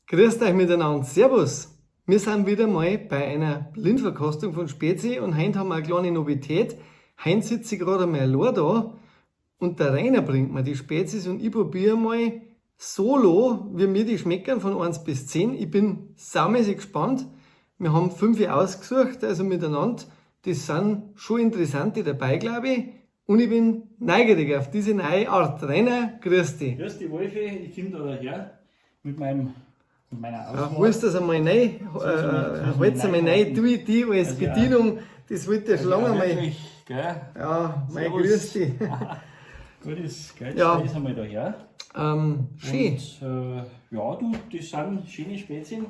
Grüßt euch miteinander, Servus! Wir sind wieder mal bei einer Blindverkostung von Spezi und heute haben wir eine kleine Novität. Heute sitze ich gerade einmal allein da und der Rainer bringt mir die Spezies und ich probiere mal solo, wie mir die schmecken von 1 bis 10. Ich bin saumäßig gespannt. Wir haben 5 ausgesucht, also miteinander. Das sind schon interessante dabei, glaube ich. Und ich bin neugierig auf diese neue Art. Rainer, grüß dich. Grüß dich, Wolfi, ich komme da daher mit meiner Ja, Auswahl. holst das einmal rein, holst einmal rein, du ich die als Also ja. Bedienung, das wollte ich schon lange einmal. Wirklich, gell? Ja, mein Servus. grüß dich. Gut ist, gell? Ja. Ja. Ist einmal daher. Schön. Und, ja, du, das sind schöne Spezien.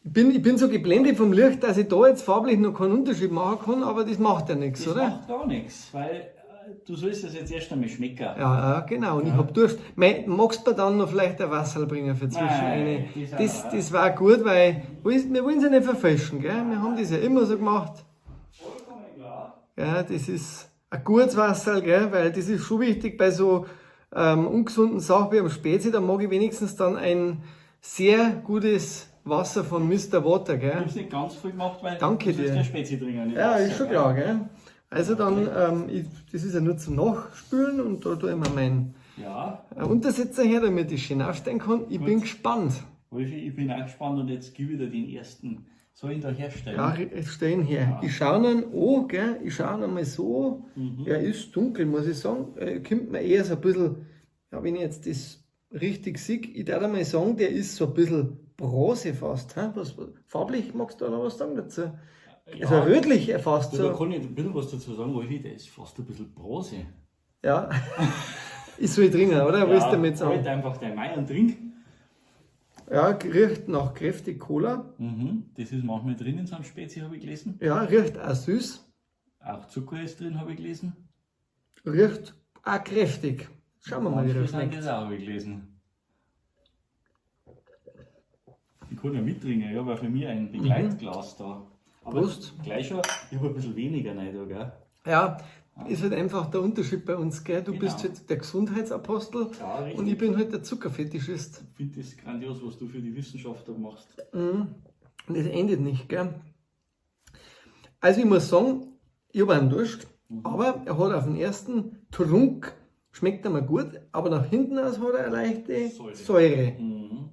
Ich bin so geblendet vom Licht, dass ich da jetzt farblich noch keinen Unterschied machen kann, aber das macht ja nichts, Das oder? macht gar nichts, weil du sollst das jetzt erst einmal schmecken. Ja, ja, genau, und ich hab Durst. Mei, magst du mir dann noch vielleicht ein Wasser bringen für zwischen Nein, eine? das auch Das, noch. das war gut, weil wir wollen es ja nicht verfälschen, gell? Wir haben das ja immer so gemacht. Vollkommen klar. Ja, das ist ein gutes Wasser, gell? Weil das ist schon wichtig bei so ungesunden Sachen wie am Spezi, da mag ich wenigstens dann ein sehr gutes Wasser von Mr. Water, Ich gell? hab's nicht ganz voll gemacht, weil Danke du sollst dir. ja Spezi trinken. Nicht Ja, Wasser, ist schon gell? klar, gell? Also dann, das ist ja nur zum Nachspülen und da tue ich mir meinen Ja, Untersetzer her, damit ich schön aufstehen kann. Ich Gut. bin gespannt. Wolfi, ich bin auch gespannt und jetzt gebe ich dir den ersten. Soll ich ihn da herstellen? Ja, ich steh ihn her. Ich schaue ihn an, gell? Ich schaue ihn einmal so. Er ist dunkel, muss ich sagen. Kommt mir eher so ein bisschen, ja, wenn ich jetzt das richtig sehe, ich darf einmal sagen, der ist so ein bisschen bronze fast. Hä? Was, farblich magst du da noch was sagen dazu? Ja. Also rötlich fast Du, da so. kann ich ein bisschen was dazu sagen, Wolfi, der ist fast ein bisschen Bronze. Ja. Ist so drinnen, oder? Willst du damit sagen? Halt einfach dein Mai und trink. Ja, riecht nach kräftig Cola. Mhm. Das ist manchmal drin in so einem Spezi, habe ich gelesen. Ja, riecht auch süß. Auch Zucker ist drin, habe ich gelesen. Riecht auch kräftig. Schauen wir mal, wie der Manche sind schmeckt. das auch, habe ich gelesen. Ich kann ja mittrinken, ja, weil für mich ein Begleitglas da. Aber Prost. gleich schon, ich habe ein bisschen weniger rein da, gell? Ja, ist halt einfach der Unterschied bei uns, gell? Du Genau. bist halt der Gesundheitsapostel Ja, richtig. und ich bin halt der Zuckerfetischist. Ich finde das grandios, was du für die Wissenschaft da machst. Und das endet nicht, gell? Also ich muss sagen, ich habe einen Durst, aber er hat auf den ersten Trunk, schmeckt er mir gut, aber nach hinten aus hat er eine leichte Säure. Säure. Mhm.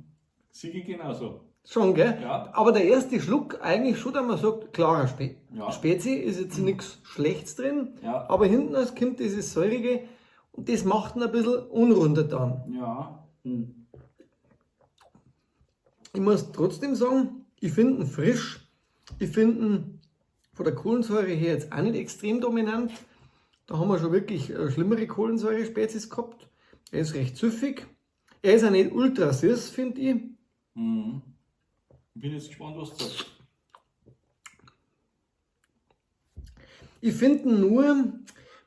Sehe ich genauso. Schon, gell? Ja. Aber der erste Schluck eigentlich schon, dass man sagt, klarer Ja. Spezi, ist jetzt nichts Schlechtes drin, Ja. aber hinten aus kommt dieses Säurige und das macht ihn ein bisschen unrunder dann. Ja. Mhm. Ich muss trotzdem sagen, ich finde ihn frisch, ich finde ihn von der Kohlensäure her jetzt auch nicht extrem dominant. Da haben wir schon wirklich schlimmere Kohlensäure-Spezies gehabt. Er ist recht süffig. Er ist auch nicht ultra süß, finde ich. Mhm. Ich bin jetzt gespannt, was du sagst. Ich finde nur,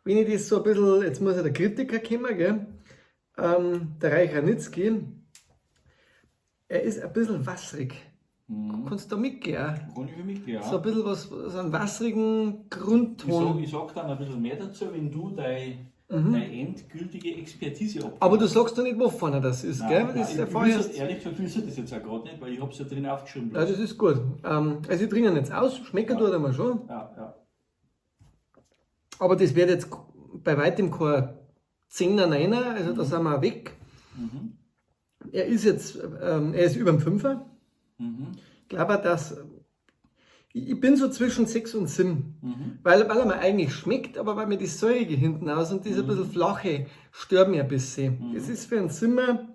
wenn ich das so ein bisschen, jetzt muss ja der Kritiker kommen, gell? Der Reich Ranitzky, er ist ein bisschen wasserig. Kannst du da mitgehen? auch? Kann ich für mich, ja. So ein bisschen was, so einen wasserigen Grundton. Ich sag dann ein bisschen mehr dazu, wenn du deine endgültige Expertise abgibst. Aber du sagst doch nicht, wovon er das ist, Nein, gell? nein, Das ich erfahre ich wüsste- erst. Ehrlich gesagt, wüsste ich das jetzt auch gerade nicht, weil ich hab's ja drin aufgeschrieben. Ja, das ist gut. Also ich trinke ihn jetzt aus, schmecken tut er mir schon. Ja, ja. Aber das wird jetzt bei weitem kein 10er, 9er, also da sind wir weg. Er ist jetzt, er ist über dem 5er. Ich glaube auch, dass ich bin so zwischen 6 und 7, weil er mir eigentlich schmeckt, aber weil mir die Säure hinten aus und das ein bisschen flache stört mir ein bisschen. Das ist für einen Zimmer.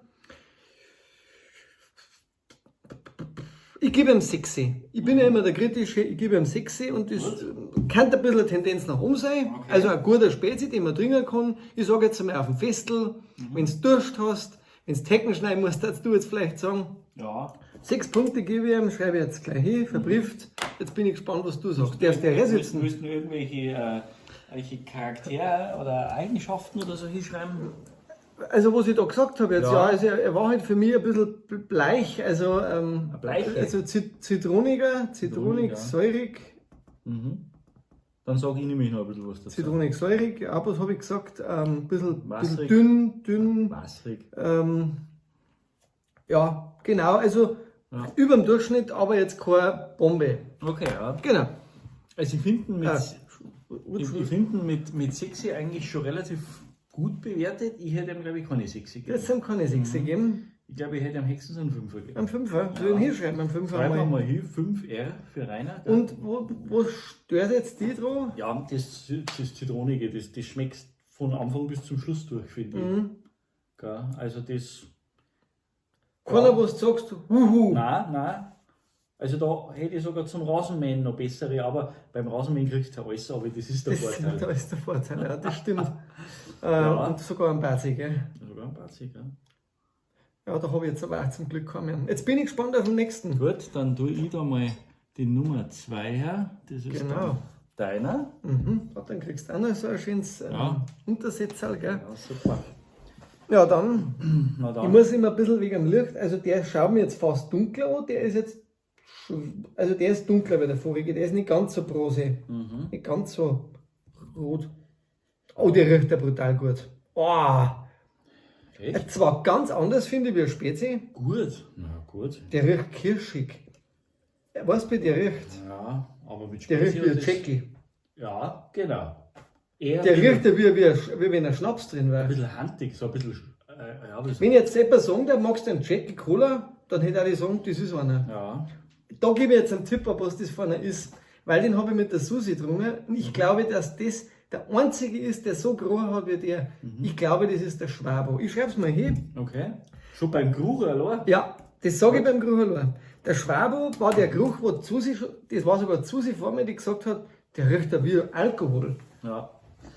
Ich gebe ihm 6. Ich bin ja immer der Kritische, ich gebe ihm 6 und das kann ein bisschen eine Tendenz nach oben sein. Okay. Also ein guter Spezi, den man trinken kann. Ich sage jetzt einmal auf dem Festel, wenn du Durst hast, wenn du Hecken schneiden musst, darfst du jetzt vielleicht sagen. Ja. 6 Punkte gebe ich ihm, schreibe ich jetzt gleich hin, verbrieft. Jetzt bin ich gespannt, was du sagst. Darfst du ja sitzen? Müssten wir irgendwelche welche Charaktere oder Eigenschaften oder so hinschreiben? Also was ich da gesagt habe jetzt, ja, Ja. also er war halt für mich ein bisschen bleich, also, Bleich? also zitroniger, zitronig, Zitroniger. säurig, Dann sage ich nämlich noch ein bisschen was dazu. zitronig, säurig, ja, was habe ich gesagt, ein bisschen Wasserig. dünn, dünn, Wasserig. ja, genau, also Ja. Über dem Durchschnitt, aber jetzt keine Bombe. Okay, ja. Genau. Also ich finde mit, Ah, ich finde mit 6 eigentlich schon relativ gut bewertet. Ich hätte ihm, glaube ich, keine 6 gegeben. Jetzt haben keine 6 gegeben. Ich glaube, ich hätte ihm höchstens einen 5 gegeben. Am 5er. Soll ich ihn hinschreiben? Am 5er Schreiben wir mal. mal hin, 5R für Rainer. Gell? Und wo stört jetzt die dran? Ja, das Zitronige, das schmeckt von Anfang bis zum Schluss durch, finde ich. Mhm. Gell? Also das. Keiner, was du sagst, huhu. Nein, nein. Also da hätte ich sogar zum Rasenmähen noch bessere, aber beim Rasenmähen kriegst du ja alles, aber das ist der Das, Vorteil. da ist der Vorteil, ja, das stimmt. Ja. Und sogar am Basi, gell? Sogar ein Bazi, gell? Ja, da habe ich jetzt aber auch zum Glück keinen mehr. Jetzt bin ich gespannt auf den nächsten. Gut, dann tue ich da mal die Nummer 2 her. Das ist Genau. dann deiner. Mhm. Ja, dann kriegst du auch noch so ein schönes Ja. Untersetzerl, gell? Ja, super. Ja, dann. Na dann. Ich muss immer ein bisschen wegen dem Licht, also der schaut mir jetzt fast dunkler an, der ist jetzt, also der ist dunkler wie der vorige, der ist nicht ganz so brose, nicht ganz so rot. Oh, der riecht ja brutal gut. Oh, Echt? zwar ganz anders finde ich wie ein Spezi, Gut. Na gut. der riecht kirschig. Weißt du, wie der riecht? Ja, aber mit Der riecht Spezi wie ein das- Jackie. Ja, genau. Eher Der ein riecht ja wie wenn ein Schnaps drin wäre. bisschen handig, so ein bisschen. Ja, das, Wenn ich jetzt selber sagen darf, magst du einen Jackie Cola, dann hätte ich auch sagen, das ist einer. ja. Da gebe ich jetzt einen Tipp ab, was das für einer ist, weil den habe ich mit der Susi getrunken. Und ich glaube, dass das der einzige ist, der so groß hat wie der. Ich glaube, das ist der Schwabo. Ich schreibe es mal hin. Okay. Schon beim Geruch allein. Ja, das sage ich beim Geruch allein. Der Schwabo war der Geruch, wo die Susi, das war sogar die Susi vor mir, die gesagt hat, der riecht ja wie Alkohol. Ja.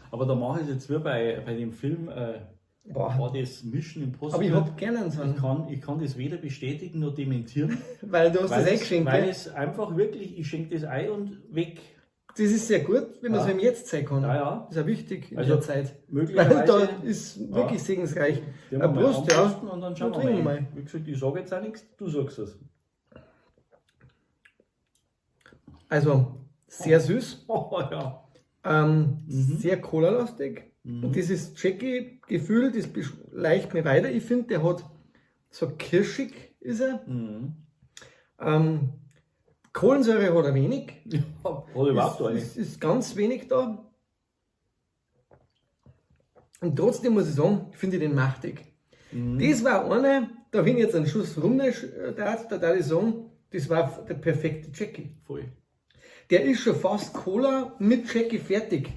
Aber da mache ich es jetzt wie bei dem Film, Boah. war das Mission Impossible. Aber ich hab gerne einen so einen, ich kann das weder bestätigen noch dementieren. weil du hast das weil eingeschenkt. weil gell? es einfach wirklich, ich schenke das ein und weg. Das ist sehr gut, wenn man Ja. es im Jetzt zeigen kann. Ja, ja. Ist ja wichtig in Also, der Zeit. Weil Möglicherweise. da ist wirklich segensreich. Den wir Ein mal Prost, ja. anprosten und dann schauen Dann wir trinken mal. wir mal. Wie gesagt, ich sage jetzt auch nichts, du sagst es. Also, sehr süß, Oh ja. sehr cola-lastig. Und dieses Jackie-Gefühl, das leicht mir weiter. Ich finde, der hat so kirschig ist er. Kohlensäure hat er wenig. Ja, hat überhaupt Ist, eine. ist ganz wenig da. Und trotzdem muss ich sagen, finde ich den machtig. Das war einer, da wenn ich jetzt einen Schuss rum da darf ich sagen, das war der perfekte Jackie. Voll. Der ist schon fast Cola mit Jackie fertig.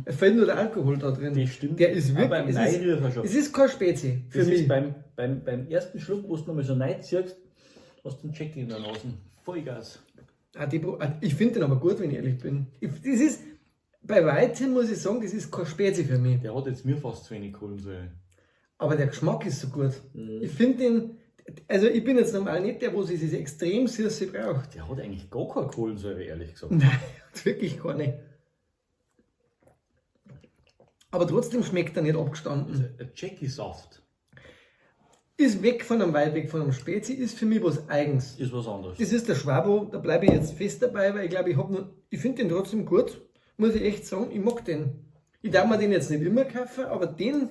Es fehlt nur der Alkohol da drin. Das stimmt. Der ist Auch wirklich, beim es, Neirührer ist, schon. es ist kein Spezi für Das mich. ist beim ersten Schluck, wo du nochmal so reinziehst, hast du einen Jackie in der Nase. Vollgas. Ah, ich finde den aber gut, wenn ich ehrlich bin. Das ist, bei weitem muss ich sagen, das ist kein Spezi für mich. Der hat jetzt mir fast zu wenig Kohlensäure. Aber der Geschmack ist so gut. Ich finde den, also ich bin jetzt normal nicht der, wo sich das extrem Süße braucht. Der hat eigentlich gar keine Kohlensäure, ehrlich gesagt. Nein, wirklich keine. Aber trotzdem schmeckt er nicht abgestanden. Ein Jackie-Saft Ist weg von einem weit weg von einem Spezi, ist für mich was Eigens. ist was anderes. Das ist der Schwabo, da bleibe ich jetzt fest dabei, weil ich glaube, ich finde den trotzdem gut, muss ich echt sagen, ich mag den. Ich darf mir den jetzt nicht immer kaufen, aber den,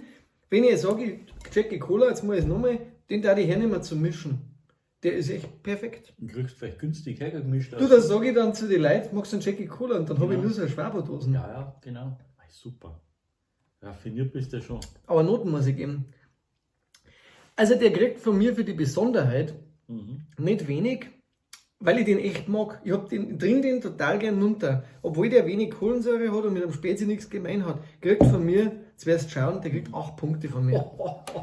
wenn ich jetzt sage, ich Jackie Cola, jetzt muss ich es nochmal, den darf ich hernehmen zum Mischen. Der ist echt perfekt. Du kriegst vielleicht günstig hergemischt. Du, das sage ich dann zu den Leuten, magst du einen Jackie Cola? Und dann habe ich nur so eine Schwabodosen. Ja, ja, genau. Ei, super. Raffiniert bist du schon. Aber Noten muss ich geben. Also der kriegt von mir für die Besonderheit nicht wenig, weil ich den echt mag. Ich hab den, trink den total gern runter. Obwohl der wenig Kohlensäure hat und mit dem Spezi nichts gemein hat. Kriegt von mir, jetzt wirst du schauen, der kriegt 8 Punkte von mir.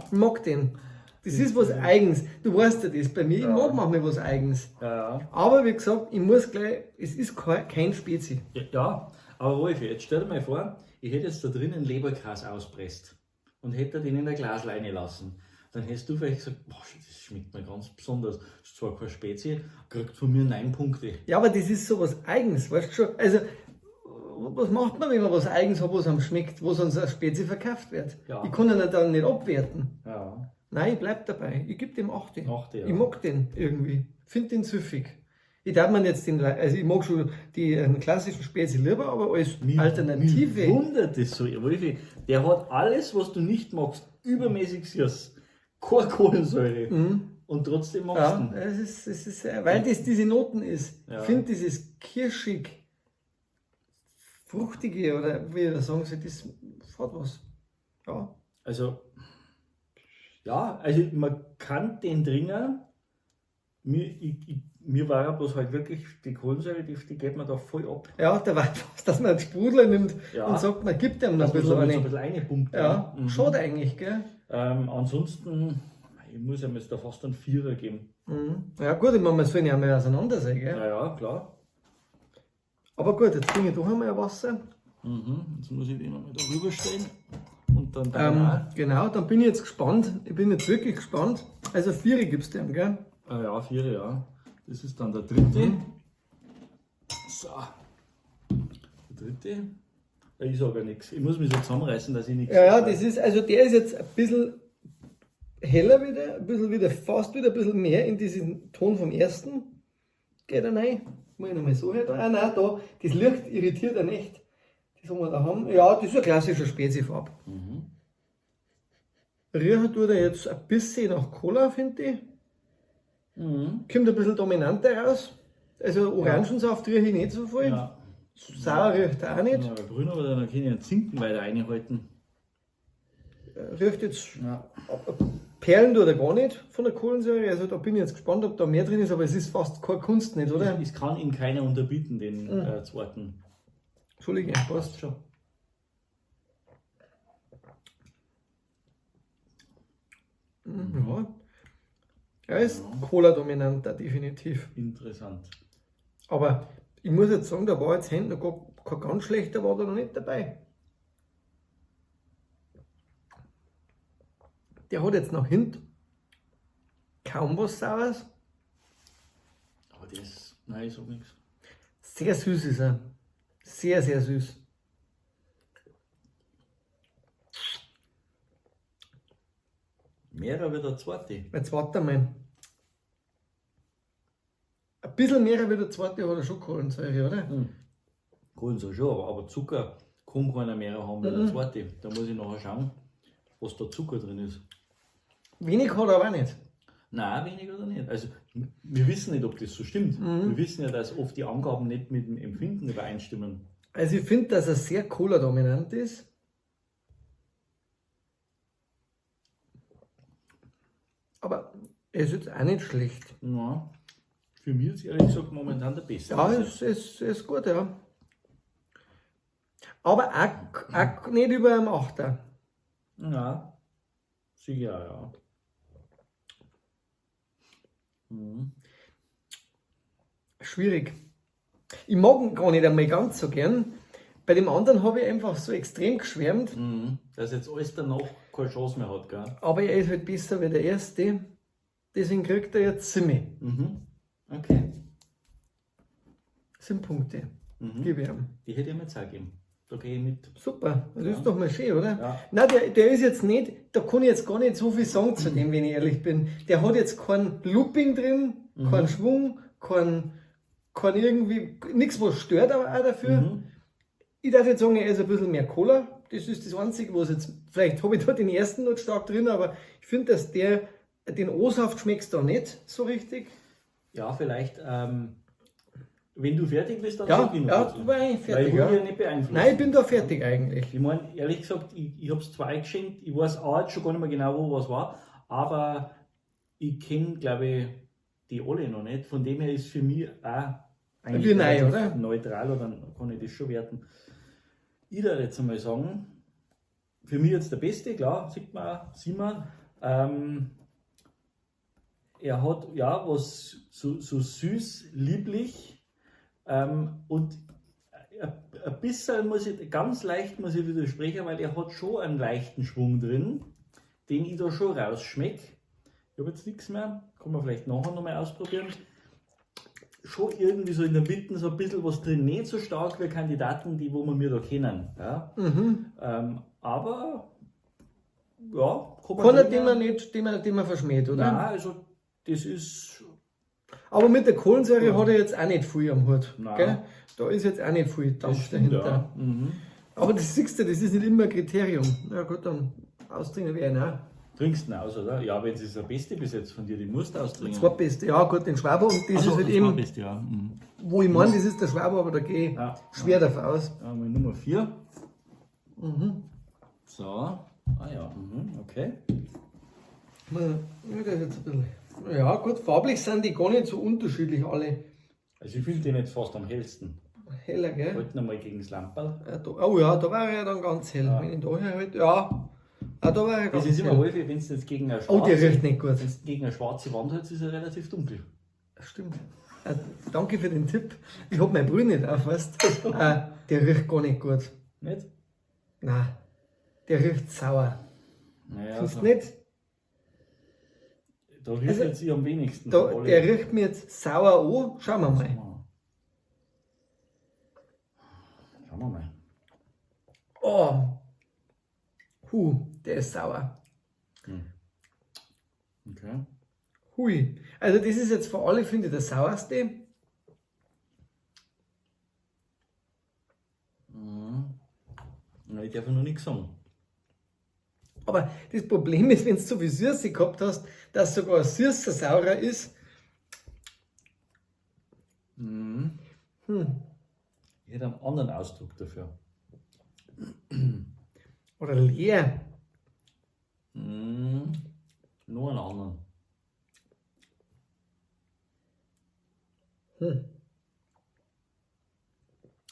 Ich mag den. Das ist was Eigens. Du weißt ja das. Bei mir, ich mag manchmal was Eigens. Ja, ja. Aber wie gesagt, ich muss gleich, es ist kein Spezi. Ja, ja, aber Wolfi, jetzt stell dir mal vor, ich hätte jetzt da drinnen Leberkäse auspresst und hätte den in der Glasleine lassen. Dann hättest du vielleicht gesagt, boah, das schmeckt mir ganz besonders. Das ist zwar kein Spezi, kriegt von mir 9 Punkte. Ja, aber das ist so was Eigens, weißt du schon? Also, was macht man, wenn man was Eigens hat, was einem schmeckt, was uns als Spezi verkauft wird? Ja. Ich kann ihn ja dann nicht abwerten. Ja. Nein, ich bleib dabei. Ich gebe dem 8. 8, ja. Ich mag den irgendwie. Find den süffig. Ich darf mir jetzt den, also ich mag schon die klassischen Spezi lieber, aber als Alternative. Mich wundert das so, Wolfi. Der hat alles, was du nicht magst, übermäßig süß. Keine Kohlensäure. Und trotzdem magst Ja, du ihn. es ist, weil das diese Noten ist. Ja. Ich finde dieses kirschig, fruchtige oder wie ich das sagen soll, das hat was. Ja. Also, ja, also man kann den trinken. Mir war er bloß halt wirklich, die Kohlensäure, die geht mir da voll ab. Ja, da war fast, dass man einen Sprudler nimmt Ja. und sagt, man gibt ihm noch ein Dass man bisschen so, so ein eine. bisschen reinpumpt. Ja, Mhm. schade eigentlich, gell? Ansonsten, ich muss ihm jetzt da fast einen Vierer geben. Mhm. Ja gut, ich meine, man soll ja mal auseinander sein, gell? Ja, ja, klar. Aber gut, jetzt trinke ich doch einmal ein Wasser. Mhm. Jetzt muss ich den nochmal da rüberstellen. Und dann danach. Genau, dann bin ich jetzt gespannt. Ich bin jetzt wirklich gespannt. Also Viere gibst du ihm, gell? Ja, Vierer, ja. Das ist dann der dritte. Mhm. So. Der dritte. Ja, ich sage ja nichts. Ich muss mich so zusammenreißen, dass ich nichts Ja, ja, sage. das ist, also der ist jetzt ein bisschen heller wieder, ein bisschen wieder, fast wieder ein bisschen mehr in diesen Ton vom ersten. Geht er rein? Muss ich nochmal so her? Ah, nein, da, das Licht irritiert er nicht. Das, was wir da haben. Ja, das ist eine klassische Spezifarbe. Mhm. Riechen tut er jetzt ein bisschen nach Cola, finde ich. Mhm. Kommt ein bisschen dominanter raus. Also Orangensaft rieche ich nicht so viel. Ja. Sauer riecht er auch nicht. Ja, grün, aber dann kann ich einen Zinken weiter reinhalten. Riecht jetzt Ja. Perlen tut er gar nicht von der Kohlensäure. Also da bin ich jetzt gespannt, ob da mehr drin ist, aber es ist fast keine Kunst nicht, oder? Es kann ihn keiner unterbieten, den zweiten. Entschuldige, passt schon. Mhm, ja. Er ist Cola-dominanter, definitiv. Interessant. Aber ich muss jetzt sagen, da war jetzt hinten noch gar kein ganz schlechter, war da noch nicht dabei. Der hat jetzt nach hinten kaum was Saures. Aber das, nein, ich sag nichts. Sehr süß ist er. Sehr, sehr süß. Mehrer wie der zweite. Jetzt warte mal. Ein bisschen mehr wie der zweite hat er schon Kohlensäure, oder? Mhm. Kohlensäure schon, aber Zucker kann keiner mehr haben wie der zweite. Da muss ich nachher schauen, was da Zucker drin ist. Wenig hat er aber auch nicht. Nein, wenig oder nicht. Also, wir wissen nicht, ob das so stimmt. Wir wissen ja, dass oft die Angaben nicht mit dem Empfinden übereinstimmen. Also ich finde, dass er sehr Cola-dominant ist. Aber er ist jetzt auch nicht schlecht. Ja. Für mich ist ehrlich gesagt momentan der beste. Ja, es ist gut, ja. Aber auch nicht über einem Achter. Nein. Sicher, ja. Mhm. Schwierig. Ich mag ihn gar nicht einmal ganz so gern. Bei dem anderen habe ich einfach so extrem geschwärmt. Mhm. Dass jetzt alles danach keine Chance mehr hat, gell? Aber er ist halt besser wie der erste. Deswegen kriegt er jetzt 7. Mhm. Okay. 7 Punkte. Mhm. Gebe ich ihm. Die hätte ich mir jetzt auch gegeben. Da gehe ich mit. Super, das ist doch mal schön, oder? Ja. Nein, der ist jetzt nicht, da kann ich jetzt gar nicht so viel sagen zu dem, wenn ich ehrlich bin. Der hat jetzt kein Looping drin, keinen Schwung, kein irgendwie, nichts, was stört, aber auch dafür. Mhm. Ich darf jetzt sagen, er ist ein bisschen mehr Cola. Das ist das Einzige, was jetzt, vielleicht habe ich da den ersten noch stark drin, aber ich finde, dass der, den O-Saft schmeckst da nicht so richtig. Ja, vielleicht, wenn du fertig bist, dann Ja, sag ich noch ja, dazu. du war eigentlich Weil fertig, ich will ja. dich ja nicht beeinflussen. Nein, ich bin da fertig eigentlich. Ich meine, ehrlich gesagt, ich habe es zwar eingeschenkt, ich weiß auch jetzt schon gar nicht mehr genau, wo was war, aber ich kenne, glaube ich, die alle noch nicht. Von dem her ist für mich auch eigentlich Wie neu, relativ oder? neutral, oder kann ich das schon werten. Ich würde jetzt einmal sagen, für mich jetzt der Beste, klar, sieht man auch, sieht man. Er hat ja was so süß, lieblich und ein bisschen muss ich, ganz leicht muss ich widersprechen, weil er hat schon einen leichten Schwung drin, den ich da schon rausschmeck. Ich habe jetzt nichts mehr, kann man vielleicht nachher nochmal ausprobieren. Schon irgendwie so in der Mitte so ein bisschen was drin, nicht so stark wie Kandidaten, die wo wir mir da kennen. Ja? Mhm. Aber ja, kann man Keiner, drin- den man nicht, den man verschmäht, oder? Nein, also das ist Aber mit der Kohlensäure hat er jetzt auch nicht viel am Hut. Nein. Gell? Da ist jetzt auch nicht viel Dampf stimmt, dahinter. ja. Mhm. Aber das siehst du, das ist nicht immer ein Kriterium. Na gut, dann austrinken wir ihn auch. Trinkst du ihn aus, oder? Ja, wenn es ist der Beste bis jetzt von dir, die musst du austrinken. Zweitbeste, ja gut, den Schwaber und das Ach so, ist halt das eben, Zweitbeste, ja. Mhm. wo ich meine, das ist der Schwaber, aber da gehe ich Ja. schwer davon aus. Ja, meine Nummer 4. So. Ah ja, okay. Ja, das ist jetzt ein bisschen. Ja gut, farblich sind die gar nicht so unterschiedlich alle. Also ich finde den jetzt fast am hellsten. Heller, gell? Halten einmal gegen das Lamperl. Ja, da, oh ja, da war er ja dann ganz hell. Ja. Wenn ich da her ja. Ah, da war er Das ganz ist immer hell. häufig, wenn du jetzt gegen eine Oh, der schwarze, riecht nicht gut. wenn's gegen eine schwarze Wand hältst, ist er relativ dunkel. Stimmt. Danke für den Tipp. Ich hab mein Brille nicht auf, weißt du? Der riecht gar nicht gut. Nicht? Nein. Der riecht sauer. Naja, Findest also, du nicht? da riecht Also, jetzt ich am wenigsten. Da, von allen. der riecht mir jetzt sauer an. Schauen wir mal. Schauen wir mal. Oh. Huh, der ist sauer. Okay. Hui. Also das ist jetzt für alle, finde ich, der sauerste. Na, ich darf ja noch nichts sagen. Aber das Problem ist, wenn du zu viel Süße gehabt hast, dass sogar ein süßer saurer ist. Ich hätte einen anderen Ausdruck dafür. Oder leer. Nur einen anderen.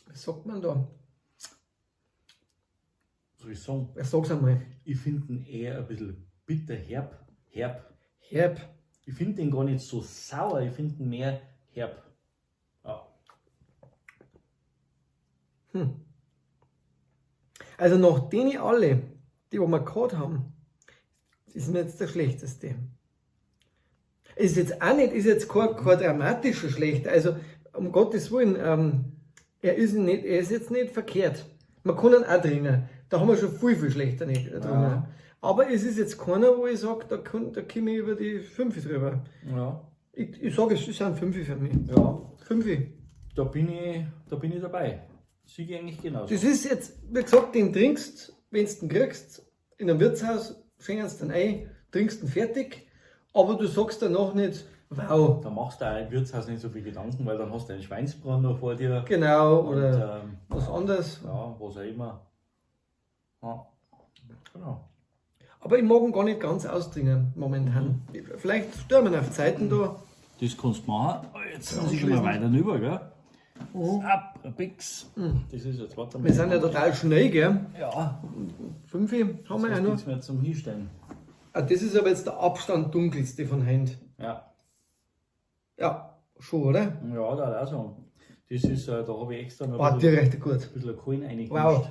Was sagt man da? Soll ich sagen? Ja, sag's einmal. Ich finde ihn eher ein bisschen bitter, herb. Herb. Herb. Ich finde den gar nicht so sauer, ich finde ihn mehr herb. Ja. Also nach denen alle, die wo wir gehabt haben, ist mir jetzt der schlechteste. Ist jetzt auch nicht, ist jetzt kein dramatischer schlechter. Also um Gottes Willen, er ist nicht, er ist jetzt nicht verkehrt. Man kann ihn auch trinken. Da haben wir schon viel, viel schlechter nicht drinnen. Ja. Aber es ist jetzt keiner, wo ich sage, da komme ich über die 5 drüber. Ja. Ich sage, es sind 5 für mich. Ja. 5. Da bin ich dabei. Sehe ich eigentlich genauso. Das ist jetzt, wie gesagt, den trinkst, wenn du den kriegst, in einem Wirtshaus, schenken sie den ein, trinkst ihn fertig, aber du sagst danach nicht, wow, Da machst du auch im Wirtshaus nicht so viel Gedanken, weil dann hast du einen Schweinsbraten noch vor dir. genau, oder Und, was anderes. ja, was auch immer. Ja. Genau. Aber ich mag ihn gar nicht ganz austrinken, momentan. Vielleicht stürmen auf Zeiten da. Das kannst du machen. Oh, jetzt muss ich schon mal weiter rüber, gell? Ab, ein Bix. Das ist jetzt, warte mal. Wir sind ja total schnell, gell? Ja, 5 haben wir ja das noch. nichts mehr zum Hinstellen. Ah, das ist aber jetzt der Abstand dunkelste von Hand. Ja, Ja, schon, oder? ja, da auch so. Das ist, da habe ich extra noch Oh, ein der bisschen, riecht gut. bisschen Kohlen reingemischt. Wow.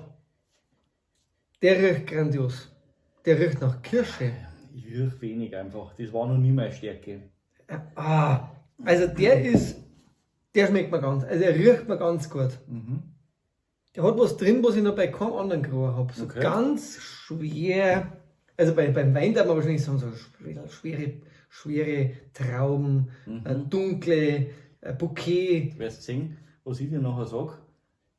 Der riecht grandios. Der riecht nach Kirsche. Ich riech wenig einfach. Das war noch nie meine Stärke. Ah, also der ist, der schmeckt mir ganz, also er riecht mir ganz gut. Der hat was drin, was ich noch bei keinem anderen gerochen habe. So Okay. ganz schwer, also beim Wein darf man wahrscheinlich sagen, so schwere Trauben, dunkle Bouquet. Du wirst sehen, was ich dir nachher sag,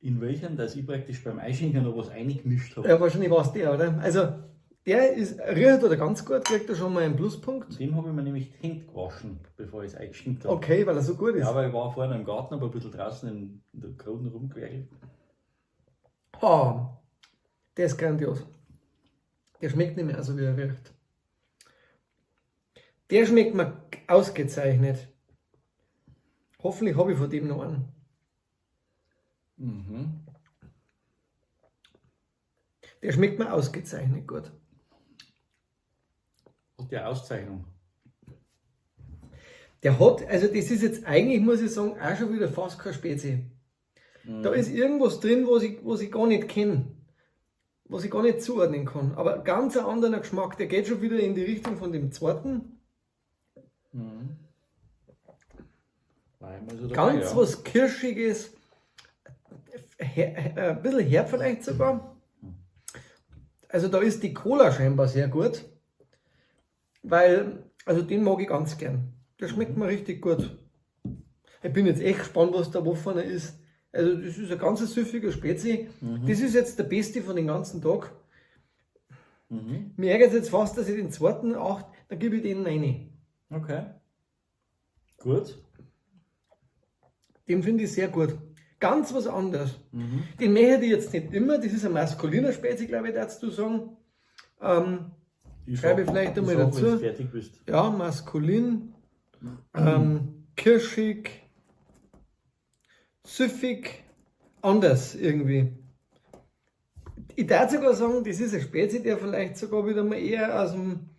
in welchen, dass ich praktisch beim Einschenken noch was eingemischt habe. Ja, wahrscheinlich war es der, oder? Also der ist, riecht oder ganz gut, kriegt er schon mal einen Pluspunkt. Dem habe ich mir nämlich die Hände gewaschen, bevor ich es eingeschenkt habe. Okay, weil er so gut ist. Ja, weil ich war vorhin im Garten, aber ein bisschen draußen in der Kronen rumgewerkelt. Oh, der ist grandios. Der schmeckt nicht mehr so, wie er riecht. Der schmeckt mir ausgezeichnet. Hoffentlich habe ich von dem noch einen. Der schmeckt mir ausgezeichnet gut. Hat die Auszeichnung. Der hat, also das ist jetzt eigentlich, muss ich sagen, auch schon wieder fast keine Spezie. Da ist irgendwas drin, was ich gar nicht kenne. Was ich gar nicht zuordnen kann. Aber ganz ein anderer Geschmack, der geht schon wieder in die Richtung von dem zweiten. War immer so dabei, Ganz ja. was Kirschiges, ein bisschen herb vielleicht sogar. Also da ist die Cola scheinbar sehr gut, weil, also den mag ich ganz gern. Der schmeckt mir richtig gut. Ich bin jetzt echt gespannt, was da wovon er ist. Also das ist ein ganz süffiger Spezi. Das ist jetzt der beste von den ganzen Tag. Mhm. Mir ärgert es jetzt fast, dass ich den zweiten 8, dann gebe ich den 9. Okay. Gut. Den finde ich sehr gut. Ganz was anderes. Mhm. Den möchte ich jetzt nicht immer, das ist ein maskuliner Spezi, glaube ich, darfst du sagen. Ich Schreibe sag- vielleicht einmal ich sag, dazu. Wenn du fertig bist. Ja, maskulin, kirschig, süffig, anders irgendwie. Ich darf sogar sagen, das ist ein Spezi, der vielleicht sogar wieder mal eher aus dem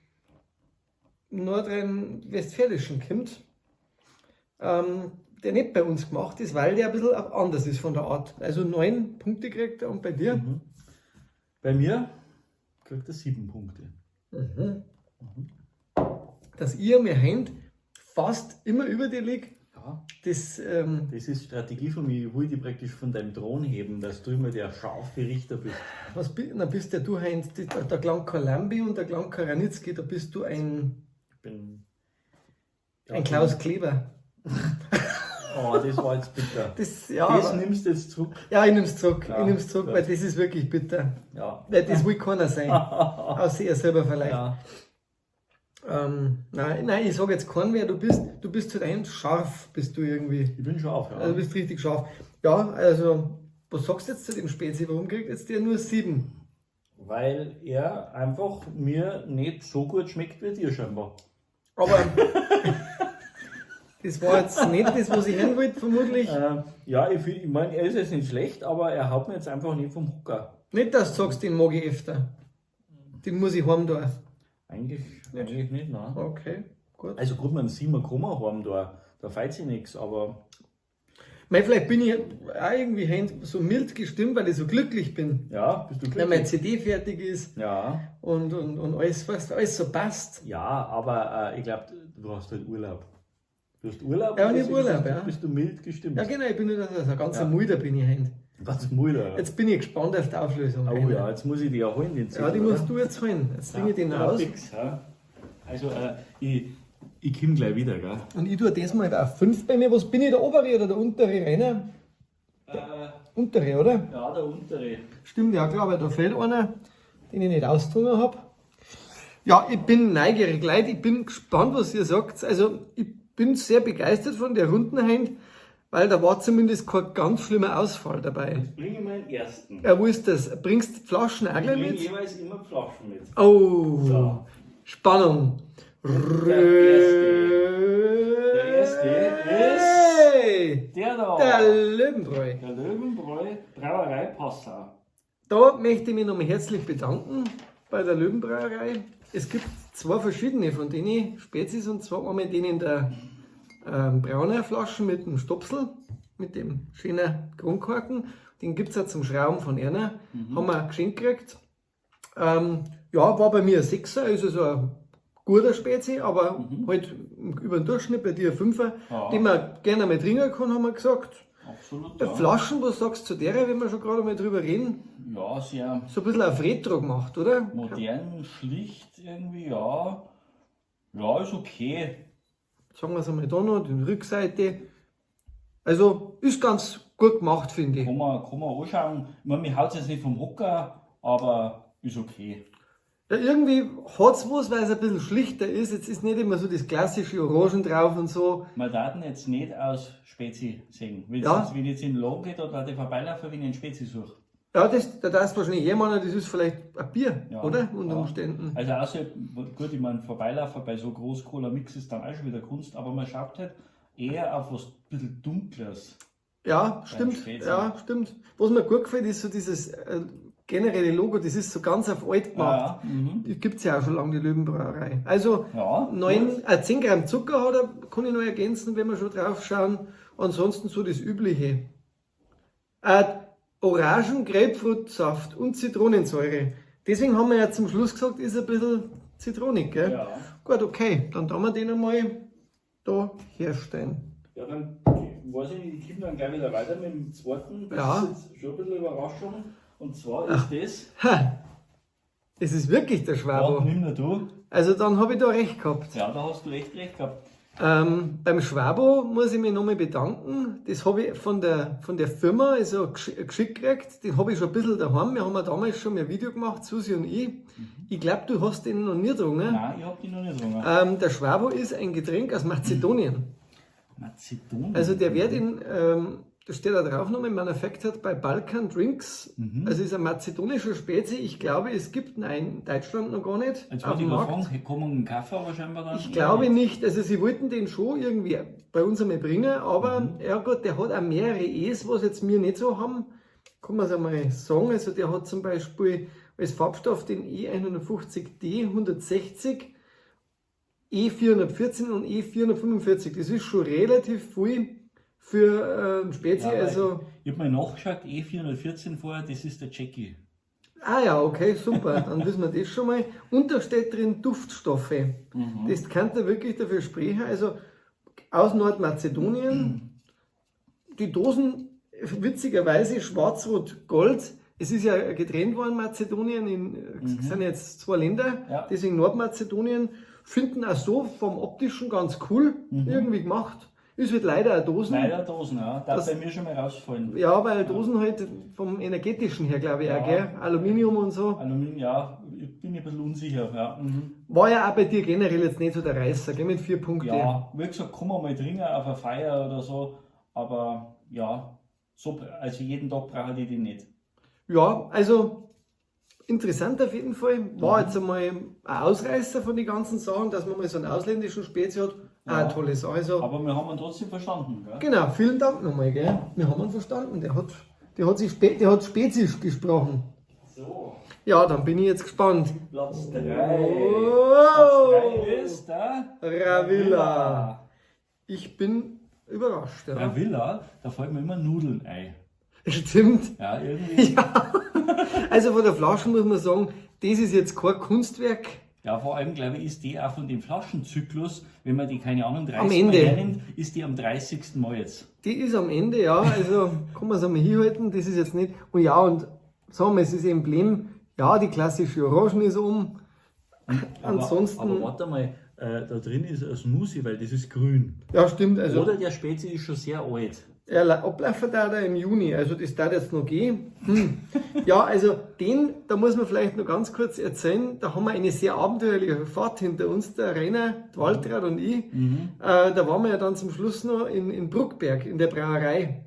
Nordrhein-Westfälischen kommt, der nicht bei uns gemacht ist, weil der ein bisschen anders ist von der Art. Also 9 Punkte kriegt er und bei dir? Mhm. Bei mir kriegt er 7 Punkte. Dass ihr mir heint fast immer über dir liegt, Ja. das, Das ist Strategie von mir. Ich will dich praktisch von deinem Thron heben, dass du immer der scharfe Richter bist. was na bist ja du heint, der klang kein Lambi und der klang kein Ranitzky, da bist du ein, Ich bin. ein Klaus Kleber. Oh, das war jetzt bitter. Das, ja, Das aber- nimmst du jetzt zurück. ja, ich nehm's zurück, Ja, ich nehm's zurück, gut. weil das ist wirklich bitter. Ja. Weil das will keiner sein, außer er selber vielleicht. Ja. Nein, nein, ich sag jetzt keinen, wer du bist. Du bist halt ein scharf, bist du irgendwie. Ich bin scharf, ja. Also du bist richtig scharf. Ja, also, was sagst du jetzt zu dem Spezi? Warum kriegt jetzt der nur 7? Weil er einfach mir nicht so gut schmeckt wie dir scheinbar. Aber das war jetzt nicht das, was ich hören wollte, vermutlich. Ja, ich meine, er ist jetzt nicht schlecht, aber er haut mir jetzt einfach nicht vom Hocker. Nicht, dass du sagst, den mag ich öfter. Den muss ich heim da. Eigentlich nicht, nein. Okay, gut. Also gut, man sieht, man kann man haben da, da fehlt sich nichts, aber Mei, vielleicht bin ich auch irgendwie heint so mild gestimmt, weil ich so glücklich bin. ja, bist du Weil glücklich? meine CD fertig ist Ja, und alles, weißt, du, alles so passt. ja, aber ich glaube, du hast halt Urlaub. Du hast Urlaub? Ja, und ich hab deswegen Urlaub, bist, ja. Bist du mild gestimmt? Ja, genau, ich bin nicht also ein ganzer Ja. Mulder bin ich heint. Ganz milder. Jetzt bin ich gespannt auf die Auflösung. Oh Rainer. ja, jetzt muss ich die ja holen, den Ja, die Zettel, musst du jetzt holen. Jetzt bringe ich den ja, raus. Fix, ja. Also, ich komme gleich wieder, gell? Und ich tue das mal auf 5 bei mir. Was bin ich, der obere oder der untere Rainer? Untere, oder? Ja, der untere. Stimmt, ja klar, weil da fehlt einer, den ich nicht ausgetrunken habe. Ja, ich bin neugierig, Leute. Ich bin gespannt, was ihr sagt. Also, ich bin sehr begeistert von der Rundenhand, weil da war zumindest kein ganz schlimmer Ausfall dabei. Jetzt bringe ich meinen ersten. Ja, wo ist das? Bringst du Flaschen auch Ich gleich bringe mit? jeweils immer Flaschen mit. Oh, So. Spannung. Der erste ist Hey, der da. der Löwenbräu. Der Löwenbräu Brauerei Passau. Da möchte ich mich nochmal herzlich bedanken bei der Löwenbrauerei. Es gibt zwei verschiedene von denen Spezies und zwar einmal den in der braunen Flasche mit dem Stopsel, mit dem schönen Kronkorken. Den gibt es auch zum Schrauben von Erna. Haben wir geschenkt gekriegt. Ja, war bei mir ein Sechser, also so ein guter Spezi, aber halt über den Durchschnitt bei dir ein Fünfer, Ja. den man gerne mal trinken kann, haben wir gesagt. Absolut. Ja. Ja, Flaschen, was sagst du zu der, wenn wir schon gerade mal drüber reden? ja, sehr So ein bisschen auf Retro gemacht, oder? modern, schlicht irgendwie, ja. Ja, ist okay. Sagen wir es einmal da noch, die Rückseite. Also ist ganz gut gemacht, finde ich. Kann man anschauen. Ich meine, mir haut es jetzt nicht vom Hocker, aber ist okay. Ja, irgendwie hat's was, weil es ein bisschen schlichter ist. Jetzt ist nicht immer so das klassische Orangen drauf und so. Man darf ihn jetzt nicht aus Spezi sehen. Wenn, Ja. jetzt, wenn ich jetzt in den Laden gehe, da darf ich vorbeilaufen, wenn ich einen Spezi suche. Ja, das, da darfst du wahrscheinlich jemand, das ist vielleicht ein Bier, Ja. oder? Unter Ja. Umständen. Also außer, gut, ich meine, vorbeilaufen bei so Groß-Cola-Mix ist dann auch schon wieder Kunst, aber man schaut halt eher auf was bisschen Dunkles. Ja, stimmt. Spezi. Ja, stimmt. Was mir gut gefällt, ist so dieses generelle Logo, das ist so ganz auf alt gemacht. Ja, mhm. Die gibt's ja auch schon lange, die Löwenbrauerei. Also Ja, 10 Gramm Zucker hat er, kann ich noch ergänzen, wenn wir schon drauf schauen. Ansonsten so das Übliche. Orangen, Grapefruitsaft und Zitronensäure. Deswegen haben wir ja zum Schluss gesagt, ist ein bisschen zitronig, gell? Ja. Gut, okay, dann tun wir den einmal da herstellen. Ja, dann weiß ich nicht, ich komme dann gleich wieder weiter mit dem zweiten. Das Ja. ist jetzt schon ein bisschen Überraschung. Und zwar ist das. Ha! Es ist wirklich der Ja, Schwabo. nimm nur du. Also dann habe ich da recht gehabt. Ja, da hast du echt recht gehabt. Beim Schwabo muss ich mich nochmal bedanken. Das habe ich von der Firma also geschickt gekriegt. Den habe ich schon ein bisschen daheim. Wir haben ja damals schon mal ein Video gemacht, Susi und ich. Ich glaube, du hast den noch nie getrunken. Nein, ich habe die noch nicht getrunken. Der Schwabo ist ein Getränk aus Mazedonien. Mazedonien. Also der wird in, da steht da drauf nochmal, manufactured by Balkan Drinks. Also ist ein mazedonischer Spezi. Ich glaube, es gibt ihn in Deutschland noch gar nicht Jetzt auf wollte dem ich mal Markt. fragen, kann man einen Kaffee aber scheinbar dann? Ich glaube nicht. Also sie wollten den schon irgendwie bei uns einmal bringen, aber ja gut, der hat auch mehrere E's, was jetzt wir nicht so haben. Kann man es einmal sagen. Also der hat zum Beispiel als Farbstoff den E150D 160, E414 und E445. Das ist schon relativ viel für einen Spezi. Ja, Also, ich habe mal nachgeschaut, E414 vorher, das ist der Jackie. Ah ja, okay, super. Dann wissen wir das schon mal. Und da steht drin Duftstoffe. Das kann da wirklich dafür sprechen. Also aus Nordmazedonien. Die Dosen, witzigerweise, schwarz-rot-gold. Es ist ja getrennt worden, Mazedonien, es sind jetzt zwei Länder, deswegen Nordmazedonien, finden auch so vom optischen ganz cool irgendwie gemacht. Ist halt leider eine Dosen. Leider Dosen, ja. Darf bei mir schon mal rausfallen. Ja, weil Dosen halt vom energetischen her, glaube ich, auch, gell? Aluminium und so. Aluminium, ja, ich bin ein bisschen unsicher. Ja. War ja auch bei dir generell jetzt nicht so der Reißer, gell? Mit 4 Punkten. Ja, wie gesagt, kann man mal trinken auf einer Feier oder so, aber ja, so, also jeden Tag brauche ich die nicht. Ja, also interessant auf jeden Fall. War jetzt einmal ein Ausreißer von den ganzen Sachen, dass man mal so einen ausländischen Spezi hat. Auch eine tolle Sache. Also, Aber wir haben ihn trotzdem verstanden. Gell? genau, vielen Dank nochmal, gell? Wir haben ihn verstanden. Der hat spezisch gesprochen. So, Ja, dann bin ich jetzt gespannt. Platz 3. Oh! Platz 3 ist der Ravilla. Ich bin überrascht. Ja. Ravilla, da fällt mir immer Nudeln ein. Stimmt. Ja, irgendwie. Also von der Flasche muss man sagen, das ist jetzt kein Kunstwerk. Ja, vor allem, glaube ich, ist die auch von dem Flaschenzyklus, wenn man die, keine Ahnung, 30 Am Ende. Mal hernimmt, ist die am 30. Mal jetzt. Die ist am Ende, ja, also kann man es einmal hinhalten, das ist jetzt nicht. Und ja, und sagen wir, es ist Emblem, ja, die klassische Orangen ist um. Ansonsten. Aber warte mal, da drin ist ein Smoothie, weil das ist grün. Ja, stimmt, also Oder der Spezi ist schon sehr alt. er ablaufen da im Juni, also das darf jetzt noch gehen. Ja, also den, da muss man vielleicht noch ganz kurz erzählen, da haben wir eine sehr abenteuerliche Fahrt hinter uns, der Rainer, der Waltraud und ich. Da waren wir ja dann zum Schluss noch in Bruckberg, in der Brauerei.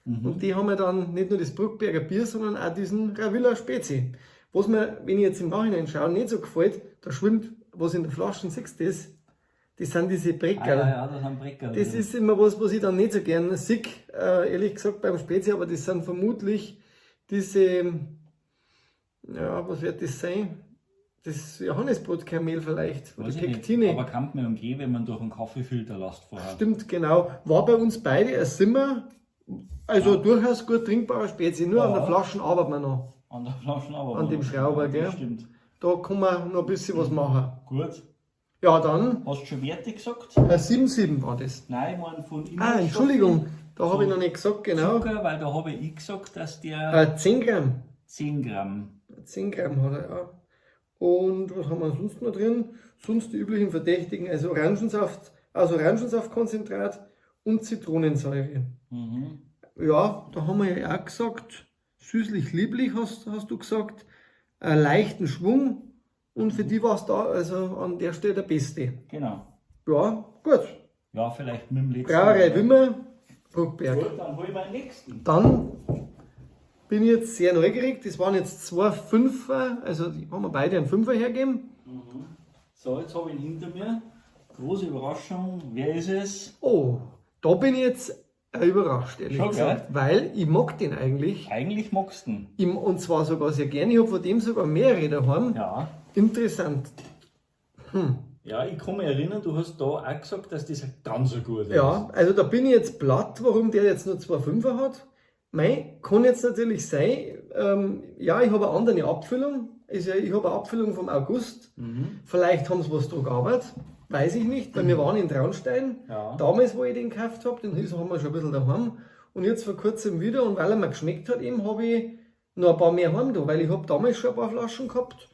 Und die haben ja dann nicht nur das Bruckberger Bier, sondern auch diesen Ravilla Spezi. Was mir, wenn ich jetzt im Nachhinein schaue, nicht so gefällt, da schwimmt was in der Flasche, siehst du das? Das sind diese Breckerl. Ah, ja, ja, das sind Breckerl. Das ist immer was, was ich dann nicht so gern sehe, ehrlich gesagt, beim Spezi, aber das sind vermutlich diese, ja, was wird das sein? Das Johannisbrotkaramell vielleicht, oder Weiß die ich nicht, Pektine. Aber kann man umgehen, wenn man durch einen Kaffeefilter lässt vorher. Stimmt, genau. War bei uns beide ein Zimmer, also durchaus gut trinkbarer Spezi, nur an der Flasche arbeiten wir noch. An der Flasche aber. An dem Schrauber, Ja, gell? Das stimmt. Da kann man noch ein bisschen was machen. Gut. Ja, dann Hast du schon Werte gesagt? 7,7 war das. Nein, ich meine von Ah, Inhaltsstoffen. Entschuldigung, da habe ich noch nicht gesagt, genau. Zucker, weil da habe ich gesagt, dass der 10 Gramm. 10 Gramm. 10 Gramm hat er, ja. Und was haben wir sonst noch drin? Sonst die üblichen Verdächtigen, also Orangensaft, also Orangensaftkonzentrat und Zitronensäure. Ja, da haben wir ja auch gesagt, süßlich-lieblich hast du gesagt, einen leichten Schwung und für die war es da, also an der Stelle der Beste. Genau. Ja, gut. Ja, vielleicht mit dem letzten. Brauerei Wimmer, Bruckberg. Gut, dann hol ich meinen nächsten. Dann bin ich jetzt sehr neugierig. Das waren jetzt zwei Fünfer, also die haben wir beide einen Fünfer hergegeben. So, jetzt habe ich ihn hinter mir. Große Überraschung. Wer ist es? Oh, da bin ich jetzt überrascht, ehrlich Schon, gesagt, weil ich mag den eigentlich. Eigentlich magst du ihn. Ich, und zwar sogar sehr gerne. Ich habe von dem sogar mehrere daheim. Ja. Interessant. Ja, ich kann mich erinnern, du hast da auch gesagt, dass das ganz so gut ist. Ja, also da bin ich jetzt platt, warum der jetzt nur zwei Fünfer hat. Mei, kann jetzt natürlich sein, ja, ich habe eine andere Abfüllung. Also ich habe eine Abfüllung vom August. Vielleicht haben sie was dran gearbeitet, weiß ich nicht, weil wir waren in Traunstein. Ja. Damals, wo ich den gekauft habe, den haben wir schon ein bisschen daheim. Und jetzt vor kurzem wieder, und weil er mir geschmeckt hat, eben habe ich noch ein paar mehr heim da, weil ich habe damals schon ein paar Flaschen gehabt.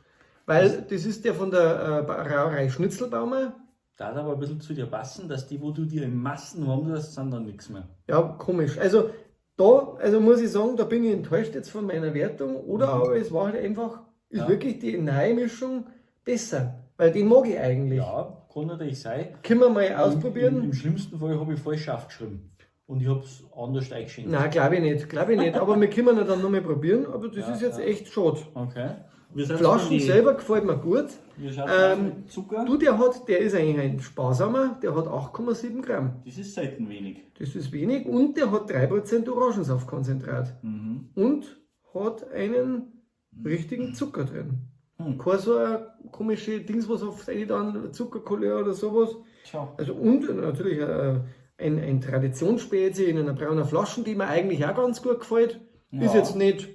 Weil das ist der von der Brauerei Schnitzelbaumer. Da hat aber ein bisschen zu dir passen, dass die, wo du dir in Massen warm tust, sind dann nichts mehr. Ja, komisch. Also da, also muss ich sagen, da bin ich enttäuscht jetzt von meiner Wertung. Oder aber es war halt einfach, ist wirklich die neue Mischung besser. Weil den mag ich eigentlich. Ja, kann natürlich sein. Können wir mal ausprobieren? Im schlimmsten Fall habe ich falsch aufgeschrieben. Und ich habe es anders eingeschenkt. Nein, glaube ich nicht, glaube ich nicht. Aber wir können ihn dann nochmal probieren. Aber das ist jetzt echt schade. Okay. Wie sind's Flaschen denn die- selber gefällt mir gut. Wie schaut's aus mit Zucker? Du, der ist eigentlich ein sparsamer, der hat 8,7 Gramm. Das ist selten wenig. Das ist wenig und der hat 3% Orangensaftkonzentrat. Und hat einen richtigen Zucker drin. Kein so ein komische Dings, was auf eine dann Zuckercouleur oder sowas. Tja. Also und natürlich ein Traditionsspezi in einer braunen Flasche, die mir eigentlich auch ganz gut gefällt. Ist jetzt nicht,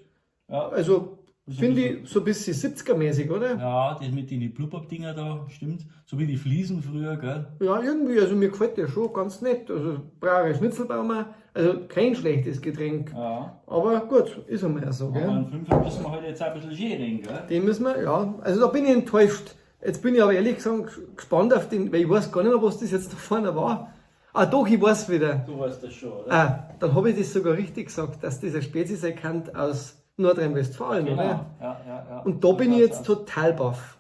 also finde ich so ein bisschen 70er-mäßig, oder? Ja, das mit den Blubber-Dinger da, stimmt. So wie die Fliesen früher, gell? Ja, irgendwie, also mir gefällt der schon ganz nett. Also Brauerei Schnitzelbaumer, also kein schlechtes Getränk. Ja. Aber gut, ist einmal so, gell? Aber einen Fünfer müssen wir halt jetzt auch ein bisschen schön reden, gell? Den müssen wir, ja, also da bin ich enttäuscht. Jetzt bin ich aber ehrlich gesagt gespannt auf den, weil ich weiß gar nicht mehr, was das jetzt da vorne war. Ah doch, ich weiß wieder. Du weißt das schon, oder? Ah, dann habe ich das sogar richtig gesagt, dass dieser Spezies erkannt aus Nordrhein-Westfalen, Genau. oder? Ja, ja, ja. Und da bin ich So jetzt schaut's total baff.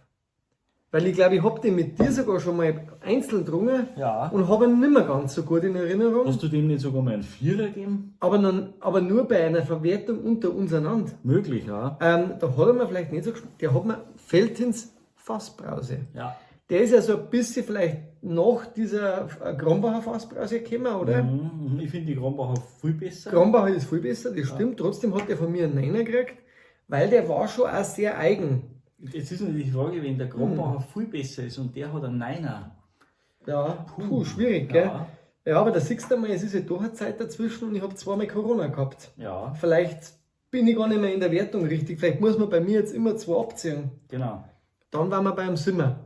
Weil ich glaube, ich hab den mit dir sogar schon mal einzeln getrunken und habe ihn nicht mehr ganz so gut in Erinnerung. Hast du dem nicht sogar mal einen Vierer gegeben? Aber nur bei einer Verwertung unter uns einander. Möglich, ja. Da hat er mir vielleicht nicht so geschmeckt. Der hat mir Veltins Fassbrause. Ja. Der ist ja so ein bisschen vielleicht nach dieser Krombacher Fassbrause gekommen, oder? Mhm, ich finde die Krombacher viel besser. Krombacher ist viel besser, das stimmt. Trotzdem hat der von mir einen Neiner gekriegt, weil der war schon auch sehr eigen. Jetzt ist natürlich die Frage, wenn der Krombacher viel besser ist und der hat einen Neiner. Ja, puh, schwierig, gell? Ja. Ja, aber da siehst du mal, es ist ja doch eine Zeit dazwischen und ich hab zweimal Corona gehabt. Ja. Vielleicht bin ich gar nicht mehr in der Wertung richtig. Vielleicht muss man bei mir jetzt immer zwei abziehen. Genau. Dann waren wir beim Simmer.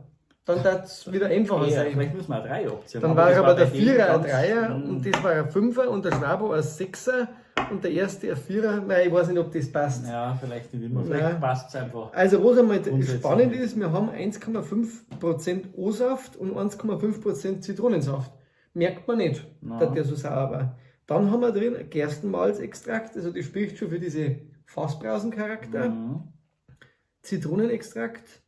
Dann darf es wieder einfacher Ja, sein. vielleicht müssen wir auch drei abziehen. Dann Aber war das aber der bei dem Vierer ein ganz- Dreier und das war ein Fünfer und der Schwabo ein Sechser und der erste ein Vierer. Nein, ich weiß nicht, ob das passt. Ja, vielleicht nicht immer. Vielleicht Nein. passt es einfach. Also was einmal Grundsätzlich spannend nicht. ist, wir haben 1,5% O-Saft und 1,5% Zitronensaft. Merkt man nicht, Nein. dass der so sauer war. Dann haben wir drin Gerstenmalzextrakt, also das spricht schon für diese Fassbrausencharakter. Zitronenextrakt,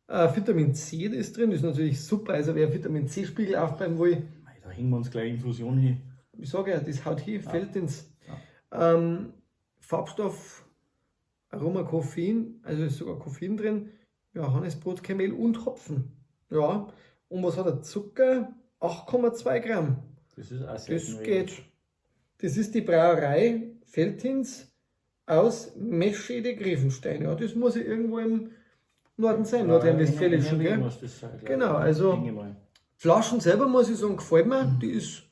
Vitamin C ist drin, ist natürlich super, also wer Vitamin C-Spiegel aufbauen will, Mei, da hängen wir uns gleich Infusion hin. ich sage ja, das haut hin, fällt ins Farbstoff, Aroma Koffein, also ist sogar Koffein drin, ja, Johannisbrotkehrmehl und Hopfen. Ja, und was hat er? Zucker? 8,2 Gramm. Das ist auch selten Das wenig. geht. Das ist die Brauerei Veltins aus Meschede-Grevenstein. Ja, das muss ja irgendwo im Norden sein, Nordrhein-Westfälischen, Ja, gell? muss das sein, glaub ich. Genau, also- Denke ich mal. Flaschen selber muss ich sagen, gefällt mir. Die ist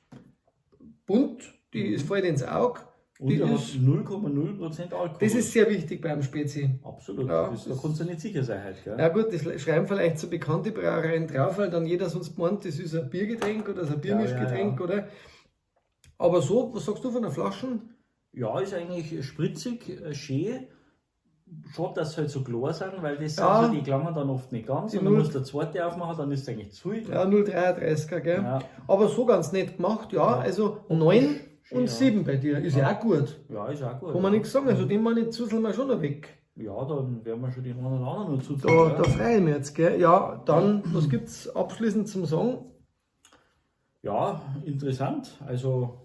bunt, die ist fällt ins Auge. Und Die er hat ist, 0,0% Alkohol. das ist sehr wichtig beim Spezi. Absolut. Ja, das, da kannst du nicht sicher sein heute, gell? Ja gut, das schreiben vielleicht so bekannte Brauereien drauf, weil dann jeder sonst meint, das ist ein Biergetränk oder ist ein Biermischgetränk, oder? Aber so, was sagst du von der Flaschen? Ja, ist eigentlich spritzig, schön. Schade, dass sie halt so klar sind, weil das Ja. sind so, die klangen dann oft nicht ganz. Die Und dann Null- musst du der zweite aufmachen, dann ist es eigentlich zu viel. Ja, 0,33er, gell? Ja. Aber so ganz nett gemacht, ja. Also 9 Schön, und ja. 7 bei dir. Ist ja auch gut. Ja, ist auch gut. Kann man nichts sagen. Also den meine ich zuzeln wir schon noch weg. Ja, dann werden wir schon die einen oder anderen noch zuzeln. Da, gell? da freue ich mich jetzt, gell? Ja, dann, was gibt's abschließend zum Sagen? Ja, interessant. Also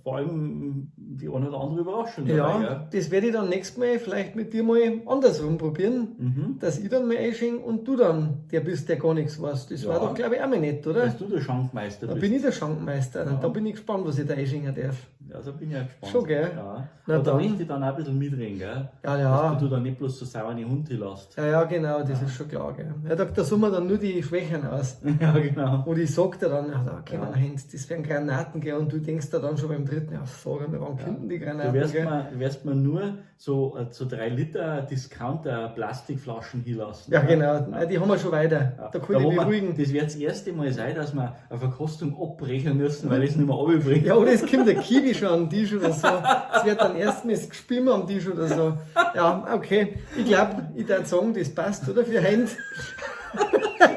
vor allem die eine oder andere Überraschung dabei. Ja, Gell? das werde ich dann nächstes Mal vielleicht mit dir mal andersrum probieren, dass ich dann mal einschenke und du dann der bist, der gar nichts weiß. Das war Ja. doch, glaube ich, auch mal nett, oder? Dass du der Schankmeister Da bist. bin ich der Schankmeister. Da bin ich gespannt, was ich da einschenken darf. Ja, da bin ich auch gespannt. Schon, gell? Ja. Na Aber da dann. möchte ich dann auch ein bisschen mitreden, gell? Ja, ja. Dass du dann nicht bloß so saure Hunde lässt. Ja, ja, genau, das ist schon klar, gell? Ja, da suchen wir dann nur die Schwächen aus. Ja, genau. Und ich sag dir dann, ja, da kommen ja. Das wären Granaten, gell? Und du denkst da dann schon beim dritten, ja, sag mal, wann kommen die Du Granaten, wirst gell? mir, nur so, so 3 Liter Discounter-Plastikflaschen hier lassen. Ja, genau. Nein, die haben wir schon weiter. Ja. Da kann ich wo mich wir- beruhigen. Das wird das erste Mal sein, dass wir eine Verkostung abbrechen müssen, weil ich es nicht mehr runterbringe. Ja, oder es kommt der Kiwi schon am Tisch oder so. Es wird dann erstmals gespielt am Tisch oder so. Ja, okay. Ich glaube, ich darf sagen, das passt, oder? Für heute.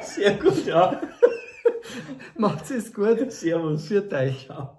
Sehr gut, ja. Macht's es gut. Servus. Für euch. Ciao.